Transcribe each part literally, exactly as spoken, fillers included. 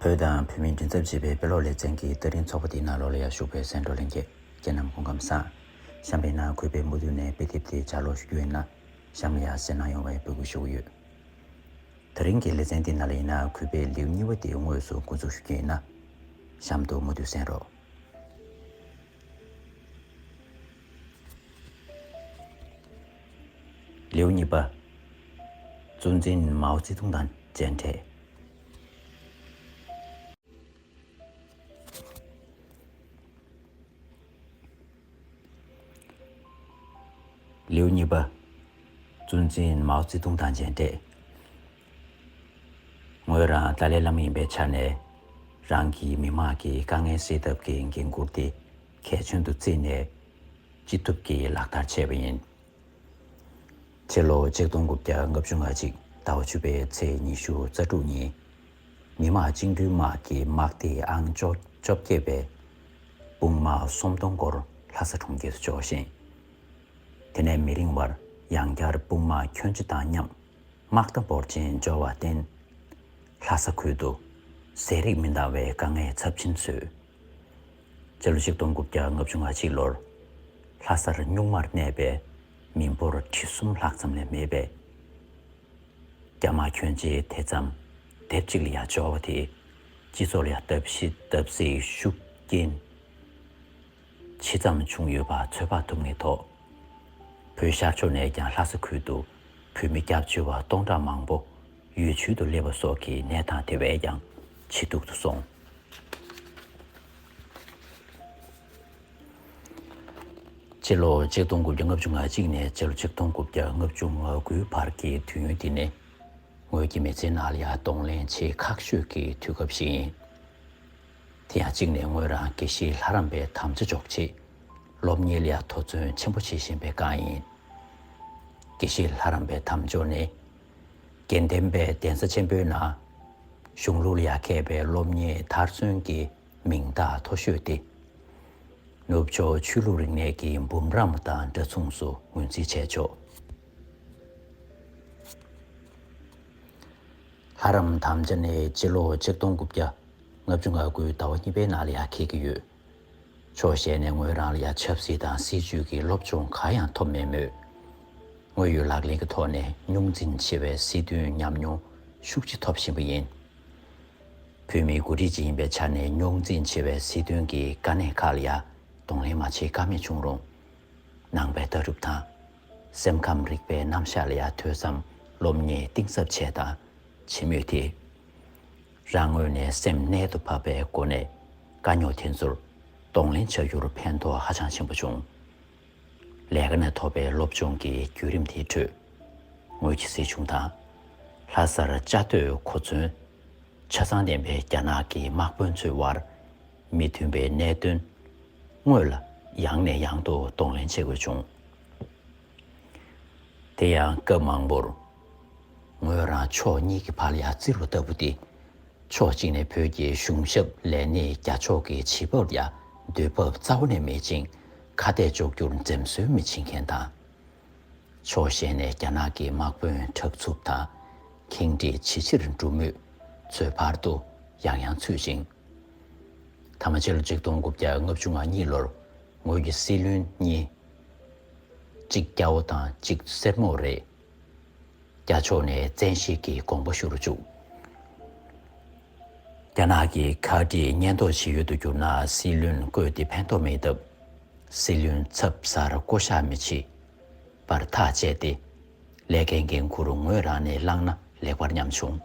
བོད་དང་བོད་མིའི་མགྲིན་ཚབ་ཅེས་པའི་དཔེ་ཀློག་ལེ་ཚན་གྱི་ད་རིང་ཚོགས་པ་འདིའི་ནང་ལོགས་ལ་ཡར་ཞུགས་པའི་གསན་གྲོགས་ལྷན་རྒྱས་ཁྱེད་རྣམས་སྐུ་ཁམས་བཟང་། གཤམ་པའི་ནང་གུས་པས་མུ་མཐུད་ནས་དཔེ་དེབ་དེ་ལྗགས་ཀློག་ཞུ་རྒྱུ་ཡིན་ན། གཤམ་ལ་ཡར་གསན་གནང་ཡོང་བའི་འབོད་སྐུལ་ཞུ་གི་ཡོད། ད་རིང་གི་ལེ་ཚན་འདི་ནང་ལ་ཡིན་ན་གུས་པས་ལེའུ་གཉིས་པ་དེ་དངོས་སུ་འགོ་འཛུགས་ཞུ་རྒྱུ་ཡིན་ན། གཤམ་དུ་མུ་མཐུད་གསན་རོགས། ལེའུ་གཉིས་པ། གཙོ་འཛིན་མའོ་ཙེ་ཏུང་དང་མཇལ་འཕྲད། ལེའུ་གཉིས་པ། གཙོ་འཛིན་མའོ་ཙེ་ཏུང་དང་མཇལ་འཕྲད། ངོས་རང་ཏཱ་ལའི་བླ་མ་ཡིན་པའི་ཆ་ནས། རང་གིས་མི་དམངས་ཀྱི་དཀའ་ངལ་སེལ་ཐབས་ཀྱི་འགན་འཁུར་དེ་གལ་ཆེན་དུ་བརྩིས་ནས། ཅི་ཐུབ་ཀྱིས་ལག་བསྟར་བྱས་པ་ཡིན། ཕྱི་ལོ་ཆིག་སྟོང་དགུ་བརྒྱ་ལྔ་བཅུ་ང་གཅིག་ཟླ་བ་བཅུ་པའི་ཚེས་ཉི་ཤུ་རྩ་དྲུག་ཉིན། མི་དམངས་བཅིངས་འགྲོལ་དམག་གིས་དམག་སྡེ་ཨང་བཅོ་བཅོ་བརྒྱད་པའི་དཔུང་དམག་སུམ་སྟོང་སྐོར་ལྷ་ས་གྲོང་ཁྱེར་དུ་འབྱོར་ཞིང་། དེ་ནས་མི་རིང་བར་ཡང་བསྐྱར་དཔུང་དམག་ཁྱོན་ཆེ་དང་མཉམ་དམག་རྟ་འབོར་ཆེན་འབྱོར་བར་བརྟེན། ལྷ་ས་ཁུལ་དུ་ཟས་རིགས་མི་འདང་བའི་དཀའ་ངལ་ཚབས་ཆེན་བཟོས། སྤྱི་ལོ་ཆིག་སྟོང་དགུ་བརྒྱ་ལྔ་བཅུ་ང་གཅིག་ལོར་ལྷ་སར་སྨྱུག་མར་གནས་པའི་མི་འབོར་ཁྲི་གསུམ་ལྷག་ཙམ་ལས་མེད་པས། རྒྱ་དམག་ཁྱོན་ཆེ་དེ་ཙམ་དེབ་གཅིག་ལ་ཡང་འབྱོར་བ་དེས་སྤྱི་ཚོགས་ལ་ཡང་བརྡབ་གསིག་བརྡབ་གསིག་ཤུགས་རྐྱེན་ཇི་ཙམ་བྱུང་ཡོད་པ་ཚོད་དཔག་ཐུབ་ངེས་ཐོག། བོད་ཤར་ཕྱོགས་ནས་ཀྱང་ལྷ་ས་ཁུལ་དུ་བོད་མི་སྐྱབས་བཅོལ་བ་སྟོང་ཕྲག་མང་པོ་ཡུལ་ཆུལ་དུ་སླེབས་པ་སོགས་ཀྱི་གནས་སྟངས་དེ་བས་ཀྱང་ཇེ་སྡུག་ཏུ་སོང་། ཕྱི་ལོ་ཆིག་སྟོང་དགུ་བརྒྱ་ལྔ་བཅུ་ང་གཅིག་ནས་ཕྱི་ལོ་ཆིག་སྟོང་དགུ་བརྒྱ་ལྔ་བཅུ་ང་དགུའི་བར་གྱི་དུས་ཡུན་འདི་ནི། ངོས་ཀྱི་མི་ཚེའི་ནང་ལ་ཡང་གདོང་ལེན་ཆེས་ཁག་ཤོས་ཀྱི་དུས་སྐབས་ཤིག་ཡིན། དེ་ཡང་གཅིག་ནས་ངོས་རང་དགེ་བཤེས་ལྷ་རམས་པའི་དམ་བཅའ་འཇོག་ཆེད། སློབ་གཉེར་ལ་ཡང་དོ་བརྩོན་ཆེན་པོ་བྱེད་བཞིན་པའི་སྒང་ཡིན། དགེ་བཤེས་ལྷ་རམས་པའི་དམ་བཅའ་ནི། དགེ་ལྡན་པའི་གདན་ས་ཆེན་པོའི་ནང་། གཞུང་ལུགས་ལ་ཡང་མཁས་པའི་སློབ་གཉེར་མཐར་སོན་གྱི་མིང་རྟགས་མཐོ་ཤོས་ཏེ། ནུབ་ཕྱོགས་ཆོས་ལུགས་རིག་གནས་ཀྱི་འབུམ་རམས་དང་འདྲ་མཚུངས་སུ་ངོས་འཛིན་བྱས་ཆོག་ལྷ་རམས་དམ་བཅའ་ནི་སྤྱི་ལོ་ཆིག་སྟོང་དགུ་བརྒྱ་ལྔ་བཅུ་ང་དགུའི་ཟླ་བ་གཉིས་པའི་ནང་ལ་ཡང་འཁེལ་གྱི་ཡོད། ཕྱོགས་གཞན་ནས་ངོས་རང་ལ་ཡང་ཆབ་སྲིད་དང་སྲིད་ཇུས་ཀྱི་སློབ་སྦྱོང་གང་ཡང་ཐོབ་མེད་མོད། དངོས་ཡོད་ལག་ལེན་གྱི་ཐོག་ནས་རྙོག་འཛིང་ཆེ་བའི་སྲིད་དོན་ཉམས་མྱོང་ཤུགས་ཆེ་ཐོབ་བཞིན་པ་ཡིན། བོད་མིའི་འགོ་ཁྲིད་ཅིག་ཡིན་པའི་ཆ་ནས་རྙོག་འཛིང་ཆེ་བའི་སྲིད་དོན་གྱི་དཀའ་གནད་ཁག་ལ་ཡང་གདོང་ལེན་མ་བྱེད་ཀ་མེད་བྱུང་རུང་། ནང་པའི་ལྟ་གྲུབ་དང་། སེམས་ཁམས་རིག་པའི་རྣམ་གཞག་ལ་ཡང་ཐོས་བསམ་སློབ་གཉེར་གཏིང་ཟབ་བྱས་དང་བྱེད་མུས་དེ། རང་ངོས་ནས་སེམས་རྣལ་དུ་ཕབ་པའི་སྒོ་ནས་དཀའ་རྙོག་དེ་ཚོར་གདོང་ལེན་བྱ་རྒྱུར་ཕན་ཐོགས་ཧ་ཅང་ཆེན་པོ་བྱུང་། ལས་ཀ་ནས་ཐོབ་པའི་སློབ་སྦྱོང་གི་བརྒྱུད་རིམ་དེའི་ཁྲོད། ངོས་ཀྱི་སྲིད་གཞུང་དང་། ལྷ་སར་བཅའ་སྡོད་གོ་མཚོན་ཆ་ཚང་ལྡན་པའི་རྒྱ་ནག་གི་དམག་དཔོན་ཚོའི་དབར་མི་མཐུན་པའི་གནད་དོན་དངོས་ལ་ཡང་ནས་ཡང་དུ་གདོང་ལེན་བྱེད་དགོས་བྱུང་། དེ་ཡང་སྐབས་མང་པོར་ངོས་རང་ཕྱོགས་གཉིས་ཀྱི་བར་ལ་ཡང་བཙིར་བ་ལྟ་བུ་སྟེ། ཕྱོགས་གཅིག་ནས་བོད་ཀྱི་གཞུང་ཞབས་ལས་སྣེ་རྒྱ་ཕྱོགས་ཀྱི་བྱེད་བབ་ལ་འདོད་བབ་རྩ་བ་ནས་མེད་ཅིང་ཁ་གཏད་གཅོག་རྒྱུར་འཛེམ་ཟོན་མི་བྱེད་མཁན་དང་། ཕྱོགས་གཞན་ནས་རྒྱ་ནག་གི་དམག་དཔོན་དྲག་འཚུབ་དང་ཁེངས་དྲེགས་ཇེ་ཆེར་འགྲོ་མུས་ཚོའི་བར་དུ་ཡང་ཡང་ཚུད་ཅིང་། ཐ་མ་ཕྱི་ལོ་ཆིག་སྟོང་དགུ་བརྒྱ་ལྔ་བཅུ་ང་གཉིས་ལོར་ངོས་ཀྱི་སྲིད་བློན་གཉིས། གཅིག་སྐྱ་བོ་དང་གཅིག་སེར་མོ་རེད། རྒྱ་ཕྱོགས་ནས་བཙན་ཤེད་ཀྱིས་དགོངས་པ་ཞུ་རུ་བཅུག་རྒྱ་ནག་གིས་ཁག་དཀྲིས་ཉེན་རྟོག་བྱེད་ཡུལ་དུ་གྱུར་ན་སྲིད་བློན་བསྐོས་ཏེ་ཕན་ཐོགས་མེད་སྟབས། སྲིད་བློན་ཚབ་གསར་བསྐོ་གཞག་མི་བྱེད་པར་ཐག་བཅད་དེ། ལས་ཀའི་འགན་འཁུར་ངོས་རང་ནས་བླངས་ན་ལེགས་པར་སྙམ་བྱུང་།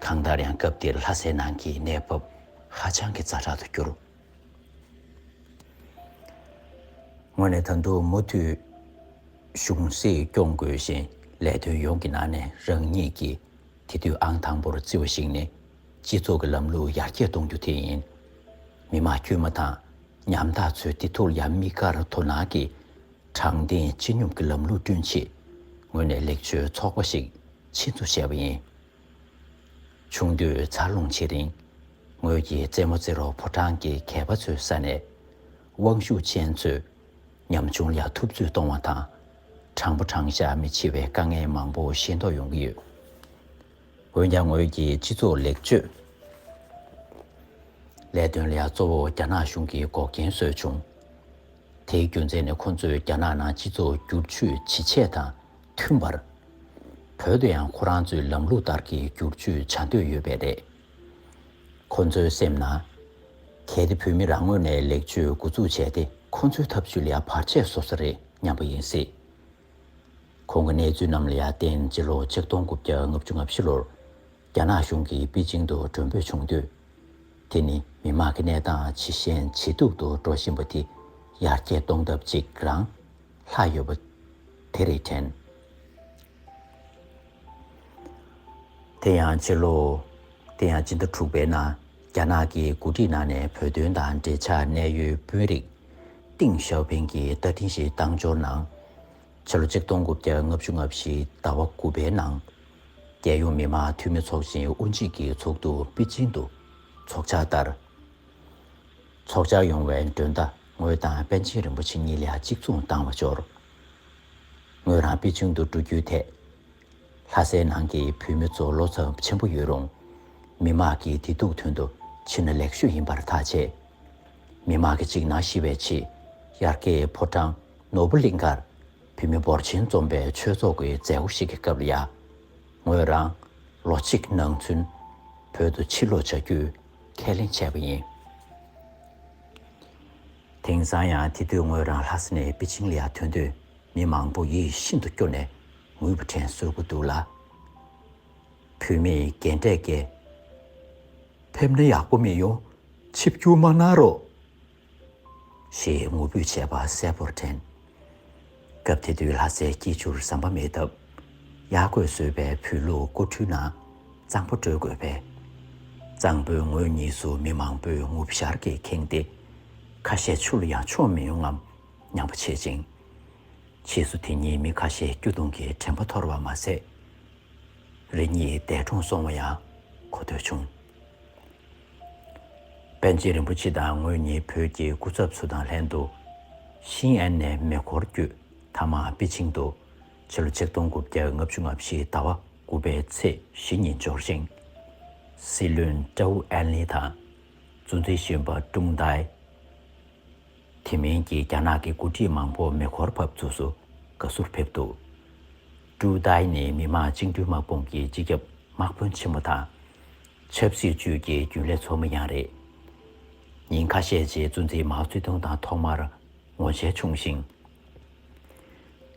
གང་ལྟར་ཡང་སྐབས་དེར་ལྷ་སའི་ནང་གི་གནས་བབ་ཧ་ཅང་གི་ཛ་དྲག་ཏུ་གྱུར། དངོས་གནས་ད་དུང་མུ་མཐུད་གཞུང་སྲིད་སྐྱོང་དགོས་ཤིང་ལས་དོན་ཡོངས་ཀྱི་ནང་ནས་རང་ཉིད་ཀྱིས་དེ་དུས་ཨང་དང་པོར་བརྩི་བ་ཞིག་ནི་སྤྱི་ཚོགས་ཀྱི་ལམ་ལུགས་ཡར་རྒྱས་གཏོང་རྒྱུ་དེ་ཡིན། མི་དམངས་དཀྱུས་མ་དང་ཉམ་ཐག་ཚོའི་བདེ་སྡུག་ལ་ཡང་དམིགས་བཀར་དོ་སྣང་གིས་དྲང་བདེན་སྤྱི་སྙོམས་ཀྱི་ལམ་ལུགས་བསྐྲུན་ཆེད་ངོས་ནས་ལེགས་བཅོས་ཚོགས་པ་ཞིག་ཆེད་འཛུགས་བྱས་པ་ཡིན། ཆུང་དུས་འཚར་ལོངས་བྱེད་རིང་། ངོས་ཀྱིས་རྩེད་མོ་རྩེ་རོགས་ཕོ་བྲང་གི་གད་པ་ཚོའི་ས་ནས། དབང་ཤུགས་ཅན་ཚོས་ཉམ་ཆུང་ལ་ཐུབ་ཚོད་གཏོང་བ་དང་། དྲང་པོ་དྲང་བཞག་མི་བྱེད་པའི་དཀའ་ངལ་མང་པོ་ཤེས་རྟོགས་ཡོང་གི་ཡོད། འོན་ཀྱང་ངོས་ཀྱིས་སྤྱི་ཚོགས་ལེགས་བཅོས་ ལས་དོན་ལ་ཡང་གཙོ་བོ་རྒྱ་ནག་གཞུང་གིས་འགོག་རྐྱེན་བཟོས་བྱུང་། དེའི་རྒྱུ་མཚན་ནི་ཁོ་ཚོས་རྒྱ་ནག་ནང་སྤྱི་ཚོགས་བསྒྱུར་བཅོས་ཇི་བྱས་དང་མཐུན་པར། བོད་དུ་ཡང་ཁོ་རང་ཚོའི་ལམ་ལུགས་ལྟར་གྱི་བསྒྱུར་བཅོས་བྱ་འདོད་ཡོད་པས་རེད། ཁོ་ཚོའི་སེམས་ན། གལ་ཏེ་བོད་མི་རང་ངོས་ནས་ལེགས་བཅོས་འགོ་འཛུགས་བྱས་ཏེ་ཁོ་ཚོའི་ཐབས་ཇུས་ལ་ཡང་བར་ཆད་བཟོ་ས་རེད་སྙམ་པ་ཡིན་སྲིད། ཁོང་གི་གནས་ཚུལ་རྣམས་ལ་ཡང་བརྟེན་སྤྱི་ལོ་ཆིག་སྟོང་དགུ་བརྒྱ་ལྔ་བཅུ་ང་བཞི་ལོར་རྒྱ་ནག་གཞུང་གིས་པེ་ཅིང་དུ་མགྲོན་འབོད་བྱུང་དུས། དེ་ནི་མི་དམངས་ཀྱི་གནས་སྟངས་ཇེ་ཞན་ཇེ་སྡུག་ཏུ་འགྲོ་བཞིན་པ་དེ་ཡར་རྒྱས་གཏོང་ཐབས་ཅིག་རང་ལྷག་ཡོད་པ་དེ་རེད་དྲན། དེ་ཡང་ཕྱི་ལོ། དེ་ཡང་སྤྱི་ཟླ་དྲུག་པའི་ནང་རྒྱ་ནག་གི་འགོ་ཁྲིད་ནང་ནས་བོད་དོན་དང་འབྲེལ་ཆགས་གནད་ཡོད་དཔོན་རིགས་ཏེང་ཞའོ་ཕིང་གིས་བརྡ་འཕྲིན་ཞིག་བཏང་འབྱོར་ནང་། ཕྱི་ལོ་ཆིག་སྟོང་དགུ་བརྒྱ་ལྔ་བཅུ་ང་བཞི་ཟླ་བ་དགུ་པའི་ནང་། རྒྱལ་ཡོངས་མི་དམངས་འཐུས་མི་ཚོགས་ཆེན་དབུ་འབྱེད་ཀྱི་ཚོགས་འདུ་པེ་ཅིང་དུ་འཚོགས་འཆར་ལྟར། ཚོགས་བཅར་ཡོང་བའི་མགྲོན་བརྡ་ངོས་དང་པཎ་ཆེན་རིན་པོ་ཆེ་གཉིས་ལ་གཅིག་མཚུངས་བཏང་བ་འབྱོར། ངོས་རང་པེ་ཅིང་དུ་འགྲོ་རྒྱུའི་ཐད། ལྷ་སའི་ནང་གི་བོད་མི་ཚོ་བློ་འཚབ་ཆེན་པོ་ཡོད་རུང་། མི་དམངས་ཀྱི་བདེ་སྡུག་དོན་དུ་ཕྱིན་ན་ལེགས་ཤོས་ཡིན་པར་ཐག་བཅད། མི་དམངས་ཀྱི་འཇིགས་སྣང་ཞི་བའི་ཆེད། ཡར་རྒྱས་ཕོ་བྲང་ནོར་བུ་གླིང་ཁར་བོད་མི་འབོར་ཆེན་འཛོམས་པའི་ཆོས་ཚོགས་ཀྱི་མཛད་སྒོ་ཞིག་གི་སྐབས་ལ་ཡང་། ངོས་རང་ལོ་གཅིག་ནང་ཚུན་བོད་དུ་ཕྱིར་ལོག་བྱ་རྒྱུའི་ཁས་ལེན་བྱས་པ་ཡིན། དེང་སང་ཡང་དེ་དུས་ངོས་རང་ལྷ་ས་ནས་པེ་ཅིང་ལ་ཡར་ཐོན་དུས། མི་མང་པོ་ཡིད་ཤིན་ཏུ་སྐྱོ་ནས་ངུས་པ་དྲན་གསོས་ཀྱི་འདུག་ལ། བུད་མེད་རྒན་གྲས་ཀྱིས། ཕེབས་ན་ཡག་པོ་མི་ཡོང་། ཆིབས་བསྒྱུར་མ་གནང་རོགས། ཞེས་ངུ་འབོད་བྱས་པ་གསལ་པོར་དྲན། སྐབས་དེ་དུས་ལྷ་སའི་སྐྱིད་ཆུར་ཟམ་པ་མེད་སྟབས། ཡར་སྐོར་བཟོས་པའི་བོད་ལུགས་སྐོར་ཕྲུག་ནང་གཙང་པོ་བགྲོད་དགོས་པས། གཙང་པོའི་ངོས་གཉིས་སུ་མི་མང་པོས་ངུ་ཤར་གྱིས་ཁེངས་ཏེ། ཁ་ཤས་ཆུ་ལ་ཡང་མཆོངས་མི་ཡོང་ངམ་སྙམ་པ་བྱེད་ཅིང་། ཕྱིས་སུ་དེ་ཉིད་མི་ཁ་ཤས་སྐྱོ་གདུང་གི་དྲན་པ་འཐོར་བ་མ་ཟད། རེ་གཉིས་འདས་གྲོངས་སོང་བ་ཡང་གོ་ཐོས་བྱུང་། པཎ་ཆེན་རིན་པོ་ཆེ་དང་ངོས་གཉིས་བོད་ཀྱི་སྐུ་ཚབ་ཚོ་དང་ལྷན་དུ་ཤིན་ཨན་ནས་མེ་འཁོར་བརྒྱུད་མཐའ་མ་པེ་ཅིང་དུ་ཕྱི་ལོ་ཆིག་སྟོང་དགུ་བརྒྱ་ལྔ་བཅུ་ང་བཞི་ཟླ་བ་དགུ་པའི་ཚེས་བཞི་ཉིན་འབྱོར་ཞིང་། སྲིད་བློན་ཀྲའུ་ཨན་ལི་དང་གཙོ་འཛིན་གཞོན་པ་ཀྲུང་ཏའེ། དེ་མིན་གྱི་རྒྱ་ནག་གི་འགོ་ཁྲིད་མང་པོ་མེ་འཁོར་བབས་ཚུགས་སུ་དགའ་བསུར་ཕེབས་འདུག་ཀྲུའུ་ཏའེ་ནི་མི་དམངས་བཅིངས་འགྲོལ་དམག་དཔུང་གི་སྤྱི་ཁྱབ་དམག་དཔོན་ཆེན་མོ་དང་། ཆབ་སྲིད་ཅུས་ཀྱི་རྒྱུན་ལས་ཚོགས་མི་ཡང་རེད། ཉིན་ཁ་ཤས་རྗེས་གཙོ་འཛིན་མའོ་ཙེ་ཏུང་དང་ཐོག་མར་ངོ་མཇལ་བྱུང་ཞིང་།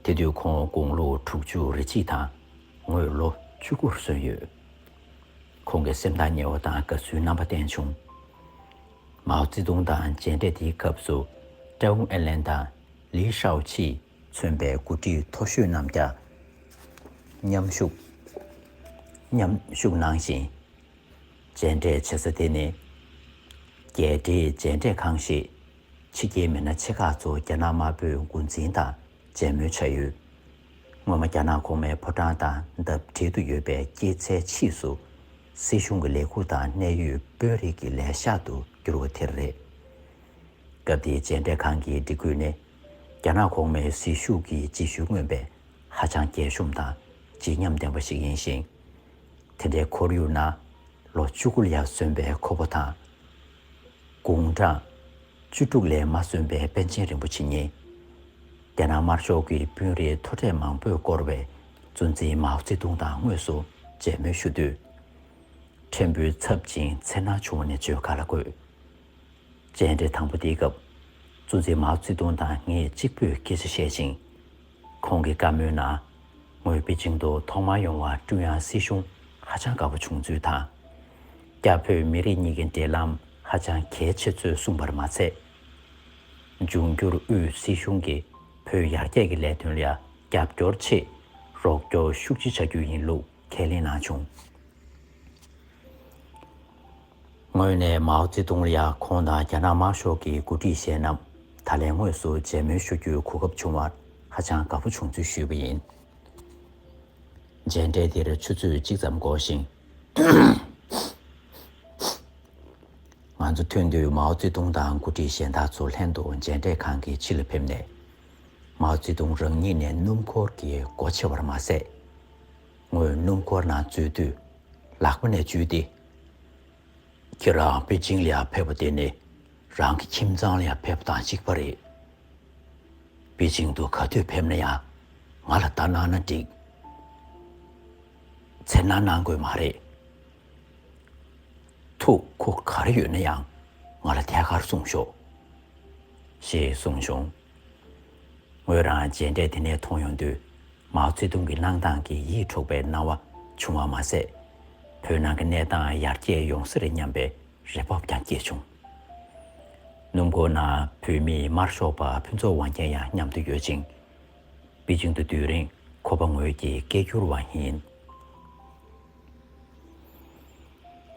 དེ་དུས་ཁོང་དགུང་ལོ་དྲུག་ཅུ་རེ་གཅིག་དང་ངོས་ལོ་བཅུ་དགུར་སོན་ཡོད། ཁོང་གིས་སེམས་ཐག་ཉེ་བ་དང་དགའ་བསུའི་རྣམ་པ་བསྟན་བྱུང་། མའོ་ཙེ་ཏུང་དང་མཇལ་འཕྲད་དེའི་སྐབས་སུ་ཀྲའུ་ཨེ་ལན་དང་ལི་ཤའོ་ཆི་མཚོན་པའི་འགོ་ཁྲིད་མཐོ་ཤོས་རྣམས་ཀྱང་མཉམ་ཞུགས་མཉམ་ཞུགས་གནང་ཞིང་། མཇལ་འཕྲད་བྱེད་ས་དེ་ནི་རྒྱལ་འབྲེལ་མཇལ་འཕྲད་ཁང་ཞེས་ཕྱི་རྒྱལ་མི་སྣ་ཆེ་ཁག་ཚོ་རྒྱ་ནག་དམར་པོས་འགོ་འཛིན་དང་མཇལ་མོལ་བྱ་ཡུལ། སྔོན་མ་རྒྱ་ནག་གོང་མའི་ཕོ་བྲང་དང་འདབས་འབྲེལ་དུ་ཡོད་པའི་སྐྱེད་ཚལ་ཕྱིས་སུ་སྲིད་གཞུང་གི་ལས་ཁུངས་དང་གནད་ཡོད་དཔོན་རིགས་ཀྱི་ལས་ཤག་ཏུ་གྱུར་བ་དེ་རེད། སྐབས་དེའི་མཇལ་འཕྲད་ཁང་གི་སྒྲིག་བཀོད་ནི་རྒྱ་ནག་གོང་མའི་སྲིད་ཞུགས་ཀྱི་སྤྱི་སྤྱོད་མངོན་པའི་ཧ་ཅང་རྒྱས་ཤོམ་དང་བརྗིད་ཉམས་ལྡན་པ་ཞིག་ཡིན་ཞིང་། དེ་འདྲའི་ཁོར་ཡུག་ནང་ལོ་བཅུ་དགུ་ལ་ཡར་སོན་པའི་ཁོ་བོ་དང་། དགུང་གྲངས་བཅུ་དྲུག་ལས་མ་སོན་པའི་པཎ་ཆེན་རིན་པོ་ཆེ་གཉིས། རྒྱ་ནག་དམར་ཤོག་གི་དཔོན་རིགས་མཐོ་གྲས་མང་པོས་བསྐོར་བའི་གཙོ་འཛིན་མའོ་ཙེ་ཏུང་དང་དངོས་སུ་མཇལ་མོལ་ཞུ་དུས། ཕྲན་བུ་འཚབ་ཅིང་འཚེར་སྣང་བྱུང་བ་ནི་བརྗོད་ག་ལ་དགོས། མཇལ་འཕྲད་དང་པོ་དེའི་སྐབས། གཙོ་འཛིན་མའོ་ཙེ་ཏུང་དང་ངས་གཅིག་པུས་སྐད་ཆ་བཤད་ཅིང་། ཁོང་གི་བཀའ་མོལ་ནང་། ངོས་པེ་ཅིང་དུ་ཐོག་མར་ཡོང་བར་ཀྲུང་དབྱང་སྲིད་གཞུང་ཧ་ཅང་དགའ་པོ་བྱུང་ཚུལ་དང་། རྒྱ་བོད་མི་རིགས་གཉིས་ཀྱི་འབྲེལ་ལམ་ཧ་ཅང་གལ་ཆེ་ཚུལ་གསུངས་པར་མ་ཚད། འབྱུང་འགྱུར་དབུས་སྲིད་གཞུང་གིས་བོད་ཡར་རྒྱས་ཀྱི་ལས་དོན་ལ་རྒྱབ་སྐྱོར་ཆེད་རོགས་སྐྱོར་ཤུགས་ཆེ་བྱ་རྒྱུ་ཡིན་ལུགས་ཁས་ལེན་གནང་བྱུང་། ངོས་ནས་མའོ་ཙེ་ཏུང་ལ་ཡང་ཁོང་དང་རྒྱ་ནག་དམར་ཤོག་གི་འགོ་ཁྲིད་གཞན་རྣམས་ད་ལན་དངོས་སུ་མཇལ་མོལ་ཞུ་རྒྱུའི་གོ་སྐབས་བྱུང་བར་ཧ་ཅང་དགའ་པོ་བྱུང་ཚུལ་ཞུས་པ་ཡིན། མཇལ་འཕྲད་འདིར་ཆུ་ཚོད་གཅིག་ཙམ་འགོར་ཞིང་། ང་ཚོ་ཐོན་དུས་མའོ་ཙེ་ཏུང་དང་འགོ་ཁྲིད་གཞན་དག་ཚོ་ལྷན་དུ་མཇལ་འཕྲད་ཁང་གི་ཕྱི་ལ་ཕེབས་ནས། མའོ་ཙེ་ཏུང་རང་ཉིད་ནས་སྣུམ་འཁོར་གྱི་སྒོ་ཕྱེ་བར་མ་ཟད། ངོས་སྣུམ་འཁོར་ནང་འཛུལ་དུས་ལག་པ་ནས་འཇུས་ཏེ། ཁྱེད་རང་པེ་ཅིང་ལ་ཡར་ཕེབས་པ་དེ་ནི་རང་གི་ཁྱིམ་ཚང་ལ་ཡར་ཕེབས་པ་དང་གཅིག་པ་རེད། པེ་ཅིང་དུ་ག་དུས་ཕེབས་ན་ཡང་ང་ལ་བརྡ་གནང་ན་འགྲིག་འཚེར་སྣང་གནང་དགོས་མ་རེད། ཐུགས་ཁུར་ག་རེ་ཡོད་ན་ཡང་ང་ལ་ཐད་ཀར་གསུངས་ཤོག་ཞེས་གསུངས་བྱུང་། ངོས་རང་མཇལ་འཕྲད་དེ་ནས་མཐོང་ཡོང་དུས། མའོ་ཙེ་ཏུང་གི་གནང་སྟངས་ཀྱིས་ཡིད་འཕྲོག་པའི་སྣང་བ་བྱུང་བ་མ་ཟད། བོད་ནང་གི་གནས་སྟངས་ཡར་རྒྱས་ཡོང་ས་རེད་སྙམ་པའི་རེ་བ་ཀྱང་སྐྱེས་བྱུང་། སྣུམ་འཁོར་ནང་བོད་མིའི་དམར་ཤོག་པ་ཕུན་ཚོགས་དབང་རྒྱལ་ཡང་མཉམ་དུ་ཡོད་ཅིང་། པེ་ཅིང་དུ་སྡོད་རིང་ཁོ་པ་ངོས་ཀྱི་སྐད་སྒྱུར་བ་ཡིན།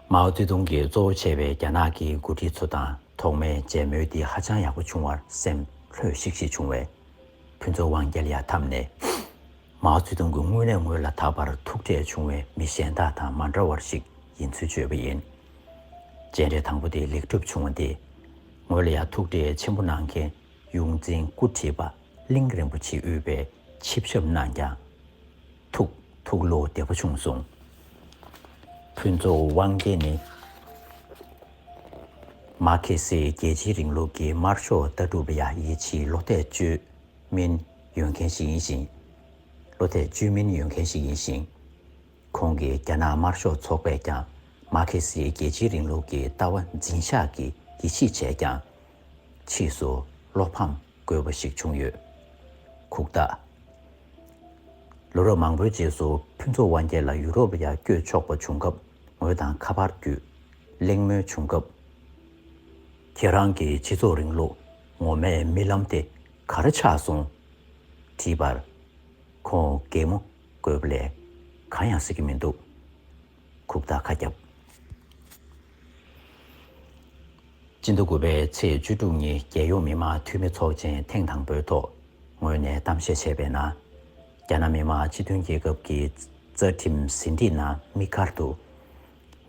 མའོ་ཙེ་ཏུང་གིས་གཙོ་བོ་བྱས་པའི་རྒྱ་ནག་གི་འགོ་ཁྲིད་ཚོ་དང་ཐོག་མའི་མཇལ་མོལ་འདི་ཧ་ཅང་ཡག་པོ་བྱུང་བར་སེམས་ལྷོད་ཤིག་ཤིག་བྱུང་བས། ཕུན་ཚོགས་དབང་རྒྱལ་ཡར་འཐམས་ནས། མའོ་ཙེ་ཏུང་གིས་དངོས་གནས་ངོས་ལ་ད་བར་ཐུག་འཕྲད་བྱུང་བའི་མི་གཞན་དག་དང་མ་འདྲ་བར་ཞིག་ཡིན་ཚུལ་བརྗོད་པ་ཡིན། མཇལ་འཕྲད་དང་པོ་དེ་ལེགས་གྲུབ་བྱུང་བ་སྟེ། ངོས་ལ་ཡང་ཐུག་འཕྲད་ཆེན་པོ་གནང་མཁན་ཡོངས་འཛིན་སྐུ་ཁྲིད་པ་གླིང་རིན་པོ་ཆེས་དབུས་པའི་ཆིབས་ཞབས་རྣམས་ཀྱང་ཐུགས་ཐུགས་བློ་བདེ་པོ་བྱུང་སོང་། ཕུན་ཚོགས་དབང་རྒྱལ་ནི་མ་ཁེ་སི་རྒྱལ་སྤྱིའི་རིང་ལུགས་ཀྱི་དམར་ཤོག་ལྟ་གྲུབ་ལ་ཡང་ཡིད་ཆེས་བློ་གཏད་བཅོལ་མིན་ཡོད་མཁན་ཞིག་ཡིན་ཞིང་། བློ་གཏད་བཅོལ་མིན་ཡོད་མཁན་ཞིག་ཡིན་ཞིང་། ཁོང་གིས་རྒྱ་ནག་དམར་ཤོག་ཚོགས་པས་ཀྱང་མ་ཁེ་སིའི་རྒྱལ་སྤྱིའི་རིང་ལུགས་ཀྱི་ལྟ་བ་འཛིན་བཞག་གི་ཡིད་ཆེས་བྱས་ཀྱང་། ཕྱིས་སུ་བློ་ཕམ་དགོས་པ་ཞིག་བྱུང་ཡོད། ཁུག་རྟ། ལོ་རབས་མང་པོའི་རྗེས་སུ་ཕུན་ཚོགས་དབང་རྒྱལ་ལ་ཡུ་རོབ་ལ་ཡར་བསྐྱོད་ཆོག་པ་བྱུང་སྐབས། ངོས་དང་ཁ་པར་བརྒྱུད་གླེང་མོལ་བྱུང་སྐབས། ཁྱེད་རང་གི་སྤྱི་ཚོགས་རིང་ལུགས་ངོ་མའི་རྨི་ལམ་དེ་ག་རེ་ཆགས་སོང་། དྲིས་པར། ཁོང་གད་མོ་དགོད་པ་ལས་གང་ཡང་ཟེར་གྱི་མི་འདུག་ཁུག་རྟ་ཁ་བརྒྱབ། སྤྱི་ཟླ་དགུ་པའི་ཚེས་བཅུ་དྲུག་ཉིན་རྒྱལ་ཡོངས་མི་དམངས་འཐུས་མི་ཚོགས་ཆེན་ཐེངས་དང་པོའི་ཐོག་ངོས་ནས་གཏམ་བཤད་བྱས་པའི་ནང་། རྒྱ་ནག་མི་དམངས་སྤྱི་མཐུན་རྒྱལ་ཁབ་ཀྱི་རྩ་ཁྲིམས་ཟིན་བྲིས་ནང་དམིགས་བཀར་དུ།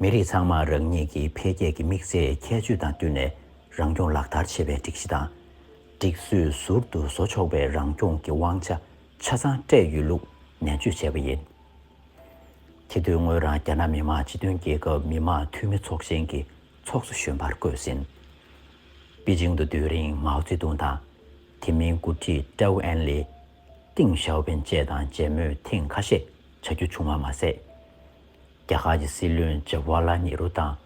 མི་རིགས་ཚང་མ་རང་ཉིད་ཀྱི་འཕེལ་རྒྱས་ཀྱི་དམིགས་ཚད་ཁྱད་ཆོས་དང་བསྟུན་ནས་རང་སྐྱོང་ལག་བསྟར་བྱེད་པའི་སྒྲིག་གཞི་དང་། སྒྲིག་སྲོལ་ཟུར་དུ་བཟོ་ཆོག་པའི་རང་སྐྱོང་གི་དབང་ཆ་ཆ་ཚང་སྤྲད་ཡོད་ལུགས་ནན་བརྗོད་བྱས་པ་ཡིན། དེ་དུས་ངོས་རང་རྒྱ་ནག་མི་དམངས་སྤྱི་མཐུན་རྒྱལ་ཁབ་མི་དམངས་འཐུས་མི་ཚོགས་ཆེན་གྱི་ཚོགས་གཙོ་གཞོན་པར་བསྐོས་ཟིན། པེ་ཅིང་དུ་སྡོད་རིང་མའོ་ཙེ་ཏུང་དང་། དེ་མིན་འགོ་ཁྲིད་ཀྲའོ་ཨན་ལི། ཏིང་ཞའོ་ཕིན་བཅས་དང་མཇལ་མོལ་ཐེངས་ཁ་ཤས་བྱ་རྒྱུ་བྱུང་བ་མ་ཟད། རྒྱ་གར་གྱི་སྲིད་བློན་ཇ་ཝར་ལལ་ནེ་རུ་དང་།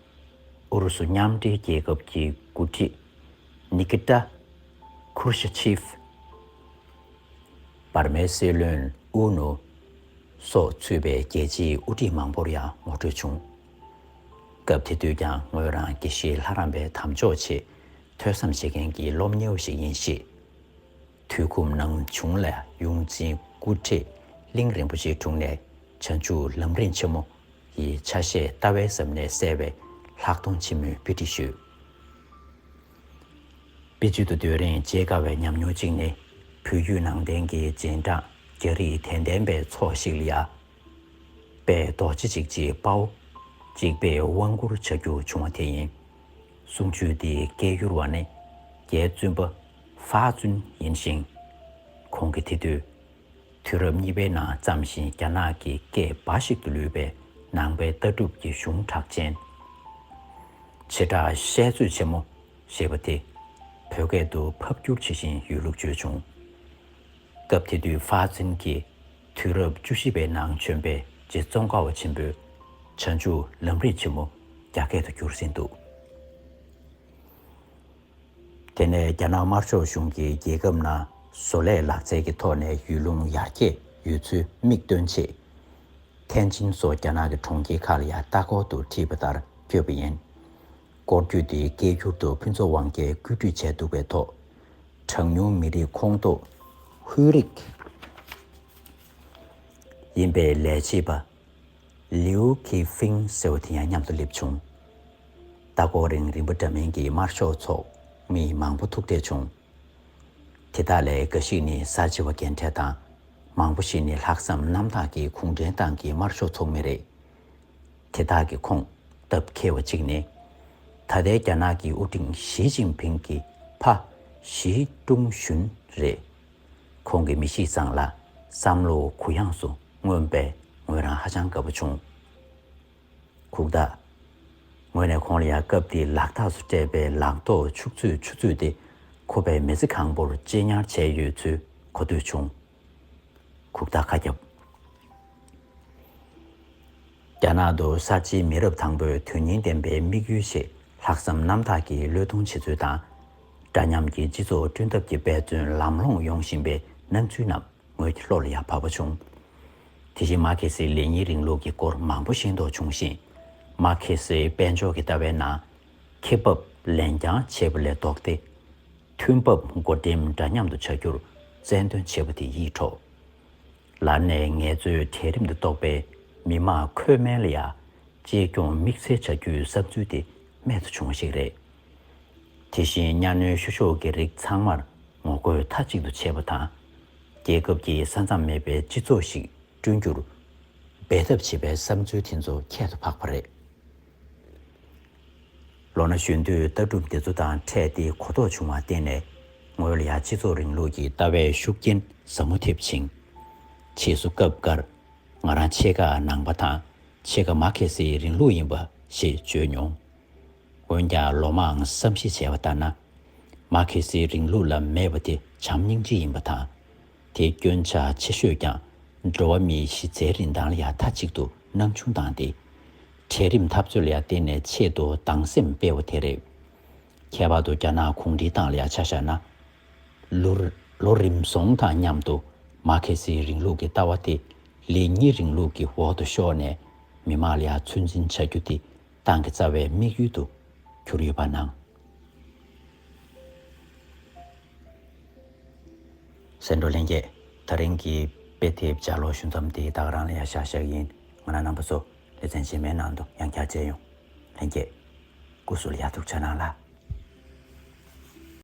ཨུ་རུ་སུ་མཉམ་འབྲེལ་རྒྱལ་ཁབ་ཀྱི་འགོ་ཁྲིད་ནི་ཀི་ཏ་ཁུར་ཤ་ཆེབ། འབར་མའི་སྲིད་བློན་ཨུ་ནུ་སོགས་ཚུད་པའི་རྒྱལ་སྤྱིའི་དབུ་ཁྲིད་མང་པོར་ཡང་ངོ་སྤྲོད་བྱུང་། སྐབས་དེ་དུས་ཀྱང་ངོས་རང་དགེ་བཤེས་ལྷ་རམས་པའི་དམ་འཇོག་ཆེད་ཐོས་བསམ་བྱེད་མཁན་གྱི་སློབ་གཉེར་བ་ཞིག་ཡིན་ཞེས། དུས་ཁུངས་ནམ་བྱུང་ལ་ཡོངས་འཛིན་སྐུ་ཁྲིད་གླིང་རིན་པོ་ཆེའི་དྲུང་ནས་བྱང་ཆུབ་ལམ་རིམ་ཆེན་མོ་ཡི་ཆ་ཤས་ལྟ་བའི་ཟབ་གནད་གསལ་བའི་ལྷག་མཐོང་ཆེན་མོའི་དཔེ་ཁྲིད་ཞུས། པེ་ཅིང་དུ་སྡོད་རིང་བརྗེད་དཀའ་བའི་ཉམས་མྱོང་གཅིག་ནི། བོད་བརྒྱུད་ནང་བསྟན་གྱི་སྦྱིན་བདག་རྒྱ་རིགས་དད་ལྡན་པའི་ཚོགས་ཤིག་ལ་ཡ། དཔལ་རྡོ་རྗེ་འཇིགས་བྱེད་དཔའ་བོ་གཅིག་པས་དབང་བསྐུར་བྱ་རྒྱུ་བྱུང་བ་དེ་ཡིན། གསུང་ཆོས་འདིའི་སྐད་སྒྱུར་བ་ནི་རྒྱའི་བཙུན་པ་ཧྥ་ཙུན་ཡིན་ཞིང་། ཁོང་གིས་དེ་དུས་དུས་རབས་གཉིས་པའི་ནང་བརྩམས་ཤིང་རྒྱ་ནག་གི་སྐད་འབའ་ཞིག་ཏུ་ལུས་པའི་ནང་པའི་ལྟ་གྲུབ་ཀྱི་གཞུང་གྲགས་ཅན། བྱེ་བྲག་བཤད་མཛོད་ཆེན་མོ་ཞེས་པ་དེ་བོད་སྐད་དུ་ཕབ་བསྒྱུར་བྱེད་བཞིན་ཡོད་ལུགས་བརྗོད་བྱུང་། སྐབས་དེ་དུས་ཧྥ་ཙུན་གྱིས་དུས་རབས་བཅུ་བཞི་པའི་ནང་བྱོན་པའི་རྗེ་ཙོང་ཁ་པ་ཆེན་པོས་བྱང་ཆུབ་ལམ་རིམ་ཆེན་མོ་རྒྱ་སྐད་དུ་བསྒྱུར་ཟིན་འདུག། དེ་ནས་རྒྱ་ནག་དམར་ཤོག་གཞུང་གིས་རྒྱལ་ཁབ་ནང་བཟོ་ལས་ལག་རྩལ་གྱི་ཐོག་ནས་ཡུལ་ལུང་ཡར་རྒྱས་ཡོད་ཚུལ་མིག་སྟོན་ཆེད། ཐེན་ཅིན་སོགས་རྒྱ་ནག་གི་གྲོང་ཁྱེར་ཁག་ལ་ཡང་ལྟ་སྐོར་དུ་ཁྲིད་པ་ལྟར་བསྐྱོད་པ་ཡིན། སྐོར་སྐྱོད་དེའི་སྐད་སྒྱུར་དུ་ཕུན་ཚོགས་དབང་རྒྱལ་བཀོད་སྒྲིག་བྱས་འདུག་པའི་ཐོག་གྲངས་ཉུང་མི་རིགས་ཁོངས་གཏོགས་ཧུའེ་རིགས་ཡིན་པའི་ལས་བྱེད་པ་ལིའུ་ཁི་ཧྥིང་ཟེར་བ་དེ་ཡང་མཉམ་དུ་སླེབས་བྱུང་། ལྟ་སྐོར་རིང་རིམ་པ་འདྲ་མིན་གྱི་དམར་ཤོག་ཚོགས་མི་མང་པོ་ཐུག་འཕྲད་བྱུང་། དེ་དག་ལས་འགའ་ཞིག་ནི་གསར་བརྗེ་བ་རྒན་གྲས་དང་། མང་པོ་ཞིག་ནི་ལྷག་བསམ་རྣམ་དག་གིས་གུང་ཁྲན་ཏང་གི་དམར་ཤོག་ཚོགས་མི་རེད། དེ་དག་གི་ཁོངས་སྟབས་མཁས་པ་གཅིག་ནི། ད་ལྟའི་རྒྱ་ནག་གི་དབུ་ཁྲིད་ཞི་ཅིན་ཕིང་གི་ཕ་ཞི་ཀྲུང་ཞུན་རེད། ཁོང་གི་མི་གཤིས་བཟང་ལ་བསམ་བློ་གུ་ཡངས་སུ་མངོན་པས་ངོས་རང་ཧ་ཅང་དགའ་པོ་བྱུང་། ཁུག་རྟ། ངོས་ནས་ཁོང་ལ་ཡང་སྐབས་དེའི་ལག་རྟགས་སུ་སྤྲད་པའི་ལག་ཐོགས་ཕྱུགས་མཛོད་ཆུ་མཛོད་དེ་ཁོ་པའི་མི་ཚེ་གང་པོར་གཅེས་ཉར་བྱས་ཡོད་ཚུལ་གོ་ཐོས་བྱུང་། ཁུག་རྟ་ཁ་ཁྱབ། རྒྱ་ནག་ཏུ་གསར་བརྗེའི་མི་རབས་དང་པོའི་དོན་སྙིང་ལྡན་པའི་དམིགས་ཡུལ་ཞེས་ལྷག་བསམ་རྣམ་དག་གིས་བློས་གཏོང་བྱེད་ཚུལ་དང་། འདྲ་མཉམ་གྱི་སྤྱི་ཚོགས་བསྐྲུན་ཐབས་ཀྱི་འབད་བརྩོན་ལམ་ལྷོང་ཡོང་བཞིན་པའི་སྣང་ཚུལ་རྣམས་ངོས་ཀྱི་བློ་ལ་ཡང་བབས་པ་བྱུང་། དེ་བཞིན་མར་ཁེ་སིའི་ལེ་ཉིན་རིང་ལུགས་ཀྱི་སྐོར་མང་པོ་ཤེས་རྟོགས་བྱུང་ཞིང་། མར་ཁེ་སིའི་དཔལ་འབྱོར་གྱི་ལྟ་བའི་ནང་། ཁེ་འབབ་ལེན་རྐྱང་བྱེད་པ་ལས་ལྡོག་སྟེ། ཐོན་འབབ་བགོ་འགྲེམས་འདྲ་མཉམ་དུ་བྱ་རྒྱུར་རྩལ་འདོན་བྱེད་པ་དེ་ཡིད་འཕྲོག་ལར་ནས་ངལ་རྩོལ་གྲལ་རིམ་དུ་གཏོགས་པའི་མི་དམངས་ཁོལ་དམན་ལ་ཡང་གཅེས་སྐྱོང་དམིགས་བསལ་བྱ་རྒྱུའི་བསམ་ཚུལ་དེ་རྨད་དུ་བྱུང་བ་ཞིག་རེད། དེ་བཞིན་གཉའ་གནོན་བཤུ་གཞོག་གི་རིགས་ཚང་མར་ངོ་རྒོལ་མཐའ་གཅིག་ཏུ་བྱེད་པ་དང་། རྒྱལ་ཁབ་ཀྱི་ས་མཚམས་མེད་པའི་སྤྱི་ཚོགས་ཤིག་བསྐྲུན་རྒྱུར་འབད་འཐབ་བྱེད་པའི་བསམ་ཚུལ་དེ་ཚོ་ཁྱད་དུ་འཕགས་པ་རེད། ལོ་ན་གཞོན་དུས་ལྟ་གྲུབ་འདི་ཚོ་དང་འཕྲད་དེ་གོ་རྟོགས་བྱུང་བར་བརྟེན་ནས། ངོས་ལ་ཡང་སྤྱི་ཚོགས་རིང་ལུགས་ཀྱི་ལྟ་བའི་ཤུགས་རྐྱེན་ཟབ་མོ་ཐེབས་ཤིང་། ཕྱིས་སུ་སྐབས་འགར་ང་རང་ཆེད་མངགས་ནང་པ་དང་ཆེད་མངགས་མར་ཁེ་སིའི་རིང་ལུགས་ཡིན་པ་ཞེས་བརྗོད་མྱོང་། འོན་ཀྱང་ལོ་མང་བསམ་གཞིག་བྱས་པ་ལྟར་ན། མར་ཁེ་སིའི་རིང་ལུགས་ལ་མེད་པ་དེ་བྱམས་སྙིང་རྗེ་ཡིན་པ་དང་། དེའི་སྐྱོན་ཆ་ཆེ་ཤོས་ཀྱང་འགྲོ་བ་མིའི་གཞི་རྩའི་རིན་ཐང་ལ་ཡང་མཐའ་གཅིག་ཏུ་སྣང་ཆུང་བཏང་སྟེ། གྲལ་རིམ་འཐབ་རྩོད་ལ་ཡང་བརྟེན་ནས་ཆེད་དུ་སྡང་སེམས་སྤེལ་བ་དེ་རེད། ཁྱད་པར་དུ་རྒྱ་ནག་གུང་ཁྲན་ཏང་ལ་ཡང་ཆ་བཞག་ན། ལོ་ལོ་རིམ་བཟང་དང་མཉམ་དུ་མར་ཁེ་སིའི་རིང་ལུགས་ཀྱི་ལྟ་བ་དེ་ལེ་ཉིན་རིང་ལུགས་ཀྱི་འོག་ཏུ་ཤོར་ནས་མི་དམངས་ལ་ཡང་ཚོད་འཛིན་བྱ་རྒྱུ་དེ་ཏང་གི་རྩ་བའི་དམིགས་ཡུལ་དུ་གྱུར་ཡོད་པ་གནང་། གསན་གྲོགས་ལྷན་རྒྱས། ད་རིང་གི་དཔེ་དེབ་ལྗགས་ཀློག་ཞུ་མཚམས་འདི་ད་ག་རང་ལ་ཡང་བཞག་བཞག་ཡིན། ང་རང་རྣམ་པ་ཚོ་ལེ་ཚན་རྗེས་མའི་ནང་དུ་ཡང་བསྐྱར་མཇལ་ཡོང་། ལྷན་རྒྱས། སྐུ་གཟུགས་ལ་ཡག་ཐུགས་ཆ་གནང་ལ།